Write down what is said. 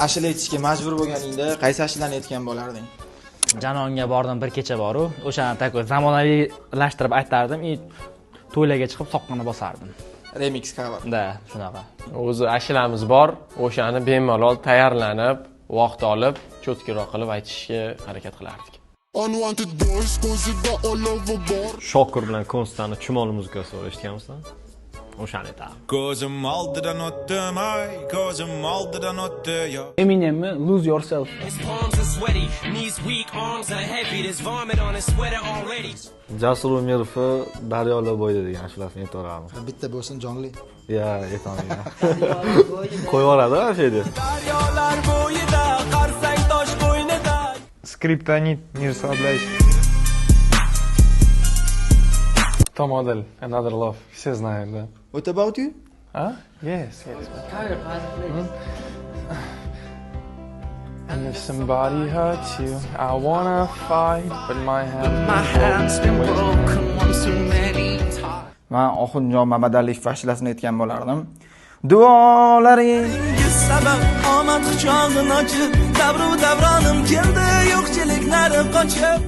Ashula aytishga majbur bo'lganingda qaysi ashulani aytgan bo'larding? Janonga bordim bir kecha boru, o'shani такой zamonaviylashtirib aytardim и to'ylarga chiqib soqqani bosardim. Remix cover. Да, shunaqa. O'zi ashulamiz bor, o'shani bemalol tayyorlanib, vaqt olib, чётко roq qilib aytishga harakat qilardik. Unwanted boys ko'zida olovi bor. Shokur bilan Konstani Chumoli muzikasi bor, eshitganmisizlar? O'shani aytardim. Ko'zim oldidan o'tdim ay, ko'zim oldidan o'tdi yo. Eminemni Lose Yourself. His palms are sweaty, knees weak, arms are heavy. There's vomit on his sweater already. Jasur Umirovni "Daryolar bo'yida" degan ashulasini aytaverardim. Bitta bo'lsin jonli. Ya, aytolmayman. Qo'yib yuboradi o'sha yerda. Daryolar bo'yida, qarsang tosh bo'ynida. Скриптонит, "Не расслабляйся". Том Odell, "Another Love". Все знают, да? What about you? А? Yes. And if somebody hurts you, I wanna fight, but my hands been broken. Man Oxunjon Mamadaliyev ashulasini aytgan bo'lardim. Duolaring Sabab omad quchog'ini ochib, davru davronim keldi, yo'qchilik nari qochib.